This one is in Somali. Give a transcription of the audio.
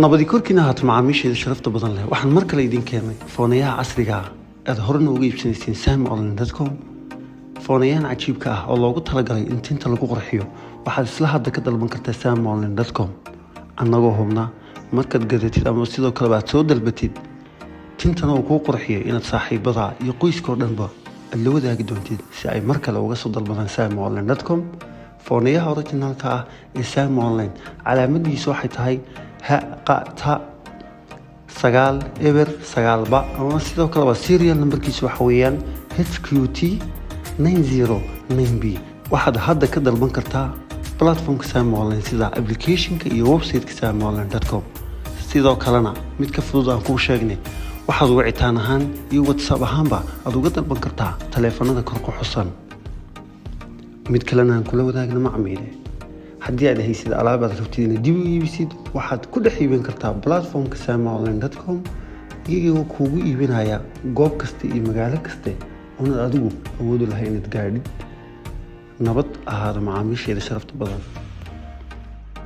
Nabadi korkiina ahaato, macaamiisheeda sharafta badan leh. Waxaan mar kale idin keenay foonayaha casriga ah aad horena uga iibsanayseen samionline.com. Foonayahan cajiibka ah oo loogu talagalay in tinta lagu qurxiyo waxaad isla hadda ka dalban kartaa samionline.com, annagoo hubna markaad gadatid ama sidoo kaleba aad soo dalbatid, tintana uu kuu qurxiyo, inaad saaxiibada iyo qoyskao dhanba aad la wadaagi doontid si ay mar kale uga soo dalbadaan samionline.com. Foonayaha originalka ah ee Sam Online calaamadiisu waxay tahay H Q T 9 0 9 ba, ama sidoo kaleba serial numberkiisu waxa weeyaan HQT 909 B. Waxaad hadda ka dalban kartaa platformka Sam Online sida applicationka iyo websiteka samonline.com. Sidoo kalena mid ka fudud aan kuu sheegnay, waxaad wicitaan ahaan iyo WhatsApp ahaanba aad uga dalban kartaa taleefanada kor ku xusan. Mid kalena aan kula wadaagna, macmiile, haddii aad haysid alaab aad rabtid inaad dib u iibisid, waxaad ku dhex iibin kartaa platformka samonline.com, iyagoo kuugu iibinaya goob kasta iyo magaalo kaste oonad adigu awoodu lahay inaad gaadhid. Nabad ahaado, macaamiisheeda sharafta badan.